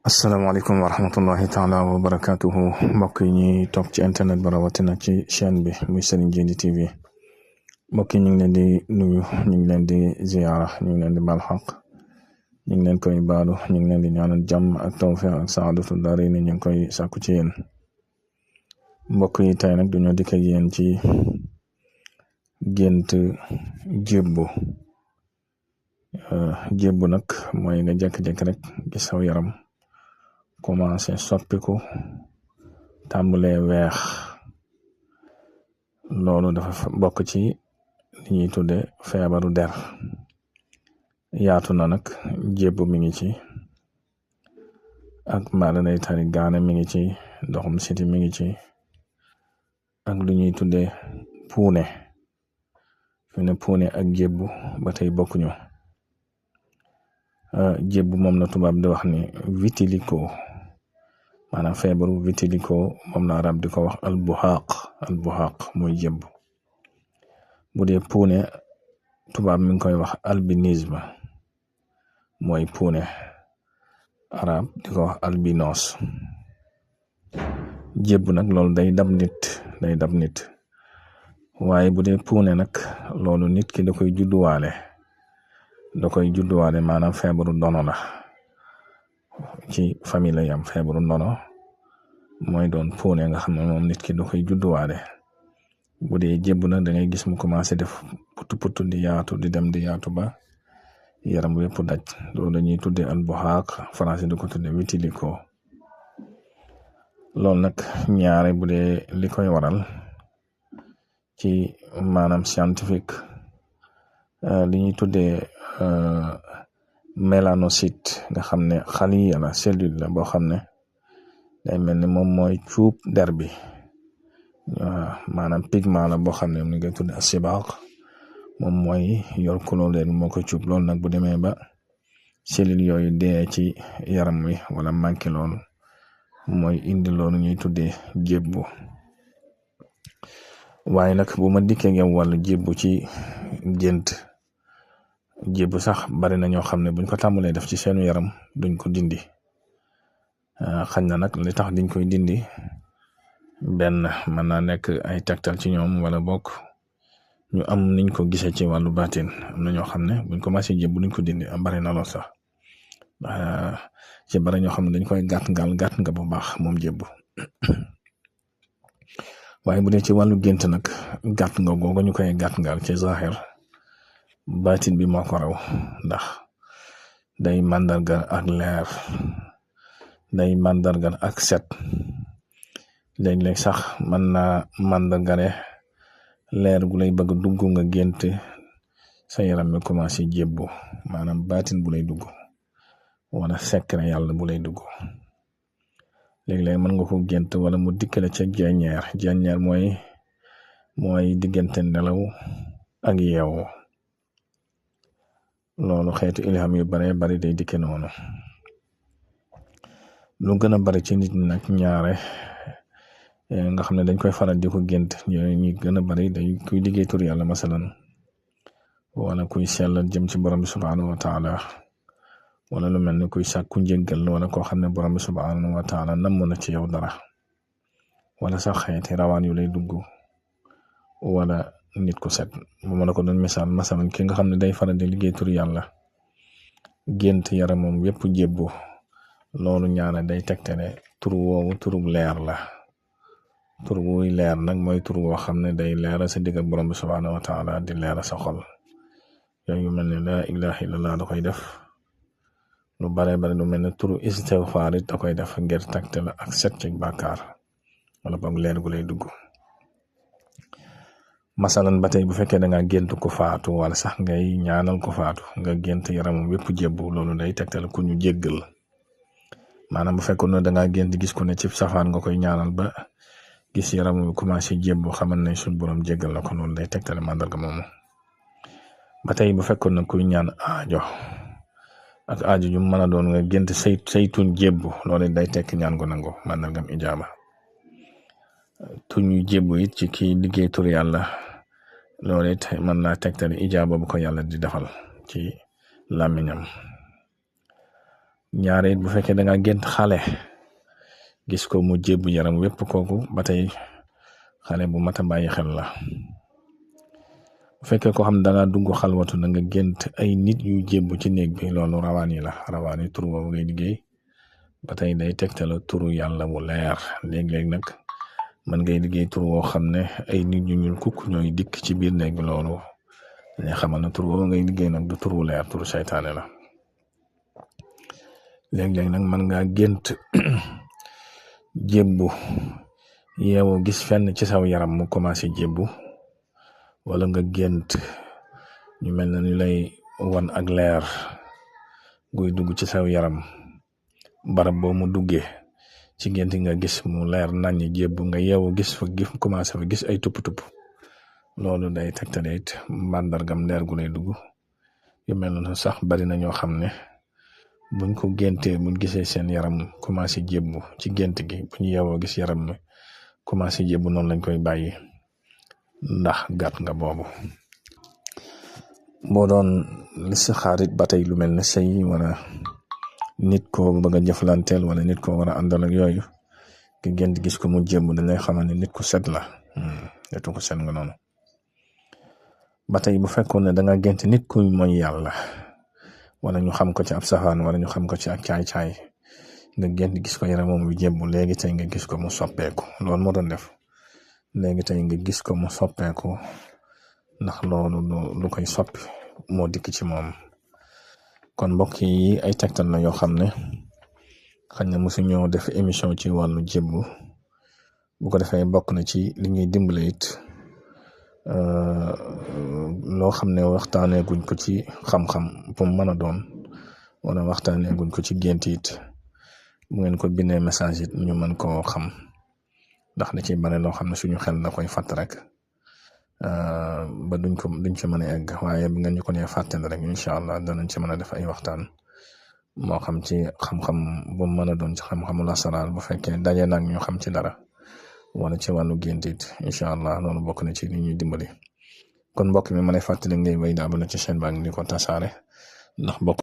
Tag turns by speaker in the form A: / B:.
A: asalaamaaleykum wa rahmatullahi taala wa barakatuhu mbokk yi ñuy topp ci internet ba rawatina ci chaîne bi muy Serigne Djily TV mbokk yi ñu ngi leen di nuyu ñu ngi leen di ziyaara ñu ngi leen di baal xaq ñu ngi leen koy baalu ñu ngi leen di ñaanal jàmm ak tawfiq ak saadatu daarayni ñu ngi koy sàkku ci yéen mbokk yi tey nag dañoo dikk ak yéen ci gént jébbu nag mooy nga jekk-jekk rek gis saw yaram commencé soppiku tàmbalee weex loolu dafa bokk ci li ñuy tudde feebaru der yaatu na nag jébbu mi ngi ci ak mala day tari gaana mi ngi ci ndoxum siti mi ngi ci ak lu ñuy tudde puune fi ne puune ak jébbu ba tey bokkuñu jébbu moom la tubaab di wax ni vitiligo maanaam feebaru vitiligo moom la arab di ko wax albuxaaq mooy jébbu bu dee puune tubaab mi ngi koy wax albinisme mooy puune arab di ko wax albinos jébbu nag loolu day dab nit waaye bu dee puune nag loolu nit ki da koy judduwaale maanaam feebaru ndono la ci famille la yam feebaru ndono mooy doon puune nga xam ne moom nit ki da koy judduwaale bu dee jébbu nag da ngay gis mu commencé def putu di yaatu di dem di yaatu ba yaram wépp daj loolu dañuy tudde albuxaaq français di ko tudde vitiligo loolu nag ñaare bu dee li koy waral ci maanaam scientifique li ñuy tuddee mélanocyte nga xam ne xaliya la cellule la boo xam ne day mel ni moom mooy cuub der bi maanaam pigment la boo xam ne ni ngay tudde asibaq moom mooy yor couleur bi moo koy cuub loolu nag bu demee ba cellule yooyu dee ci yaram wi wala manqué loolu mooy indi loolu ñuy tuddee jébbu waaye nag bu ma dikkee ngeen wàllu jébbu ci gént jébbu sax bari na ñoo xam ne buñ ko tàmbalee def ci seenu yaram duñ ko dindi xañ na nag li tax diñ koy dindi benn mën naa nekk ay tegtal ci ñoom wala bokk ñu am niñ ko gisee ci wàllu baatin am na ñoo xam ne buñ commencé jébbu duñ ko dindi bari na lool sax ci bari ñoo xam ne dañ koy gàtt nga bu baax moom jébbu waaye bu dee ci wàllu gént nag gàtt nga googu ñu koy gàtt ngaal ci zahir baatin bi moo ko raw ndax day màndargal ak leer day màndargal ak set léeg-léeg sax mën naa màndargale leer gu lay bëgg dugg nga gént sa yaram mi commencé jébbu maanaam baatin bu lay dugg wala secret yàlla bu lay dugg léeg-léeg mën nga ko gént wala mu dikkale ca jeññeer mooy diggante nelaw ak yeewu loolu xeetu ilham yu bare bari day dikke noonu lu gën a bari ci nit ñi nag ñaare nga xam ne dañ koy faral di ko gént ñi gën a bari day kuy liggéey tur yàlla masalan wala kuy sellal jëm ci borom bi subhanahu wa taala wala lu mel ni kuy sàkku njéggal wala koo xam ne borom bi subhanahu wa taala namm na ci yow dara wala sax xeeti rawaan yu lay dugg wala nit ku set bu ma la ko doon misaal masalan ki nga xam ne day faral di liggéey tur yàlla gént yaramam yépp jébbu loolu ñaana day tegtale tur woowu turub leer la tur wuy leer nag mooy tur woo xam ne day leera sa digg ak borom bi subhanahu wa taala di leera sa xol yooyu mel ne laa ilaha illallah da koy def lu bare lu mel ne turu istighfar it da koy def ngir tegtale ak set ci bàkkaar wala boog leer gu lay dugg masalan ba tey bu fekkee da nga gént ko faatu wala sax ngay ñaanal ko faatu nga gént yaramam yépp jébbu loolu day tegtale ku ñu jéggal maanaam bu fekkoon ne da nga gént gis ku ne ci safaan nga koy ñaanal ba gis yaramam commencé jébbu xamal ne suñ borom jéggal la ko loolu day tegtale mandarga moomu ba tey bu fekkoon ne kuy ñaan aajo ak aajo ju mën a doon nga gént saytuñ jébbu loolu day tekk ñaan gu nangu mandargam ijaaba tuñu jébbu it ci kii liggéey tur yàlla loolu it mën naa tegtale ijaaba bu ko yàlla di defal ci làmmiñam ñaare bu fekkee da nga gént xale gis ko mu jébbu yaram wépp kooku ba tey xale bu mat a bàyyi xel la. bu fekkee ko xam da nga dugg xalwatu na nga gént ay nit yu jébbu ci néeg bi loolu rawaan yi la rawaan yi tur boobu ngay liggéey ba tey day tegtala turu yàlla bu leer. léeg-léeg nag mën ngay liggéey tur woo xam ne ay nit ñu ñuul kukk ñooy dikk ci biir néeg bi loolu dañuy xamal ne tur boobu ngay liggéey nag du turu leer turu saytaane la. léeg-léeg nag mën ngaa gént jébbu yeewu gis fenn ci saw yaram mu commencé jébbu wala nga gént ñu mel na ñu lay wan ak leer guy dugg ci saw yaram barab boo mu duggee ci gént nga gis mu leer naññ jébbu nga yeewu gis fa commencé fa gis ay tupp-tupp loolu day tegtale it màndargam leer gu lay dugg. yu mel na sax bari na ñoo xam ne buñ ko géntee buñ gisee seen yaram commencé jébbu ci gént gi bu ñu yeewoo gis yaram mi commencé jébbu noonu lañ koy bàyyi ndax gàtt nga boobu. boo doon li si xaarit ba tey lu mel ne sëy wala nit ko bëgg a jëflanteel wala nit ko war a àndal ak yooyu ki gént gis ko mu jébbu dañ lay xamal ne nit ku set la. nit ku set nga noonu. ba tey bu fekkoon ne da nga gént nit ku mooy yàlla wala ñu xam ko ci ab safaan wala ñu xam ko ci ak caay-caay nga gént gis ko yaram moom bi jébbu léegi tey nga gis ko mu soppeeku loolu moo doon def léegi tey nga gis ko mu soppeeku ndax loolu lu koy soppi moo dikk ci moom. kon mbokk yi ay tegtal la yoo xam ne xañ na mosu ñoo def émission ci wàllu jébbu bu ko defee bokk na ci li ñuy dimbale it loo xam ne waxtaanee guñ ko ci xam-xam bu mu mën a doon wala waxtaanee guñ ko ci gént it bu ngeen ko bindee message it ñu mën koo xam ndax da ciy bare loo xam ne suñu xel da koy fàtt rek ba duñ ci mën a egg waaye bu ngeen ñu ko nee fàttali rek incha allah danañ ci mën a def ay waxtaan moo xam ci xam-xam bu mu mën a doon ci xam-xamu lasaraar bu fekkee daje nag ñu xam ci dara wala ci wàllu gént it incha allah loolu bokk na ci li ñuy dimbali. kon mbokk mi ma lay fàttali ngay wéy di abonné ci chaîne baa ngi di ko tasaare ndax bokk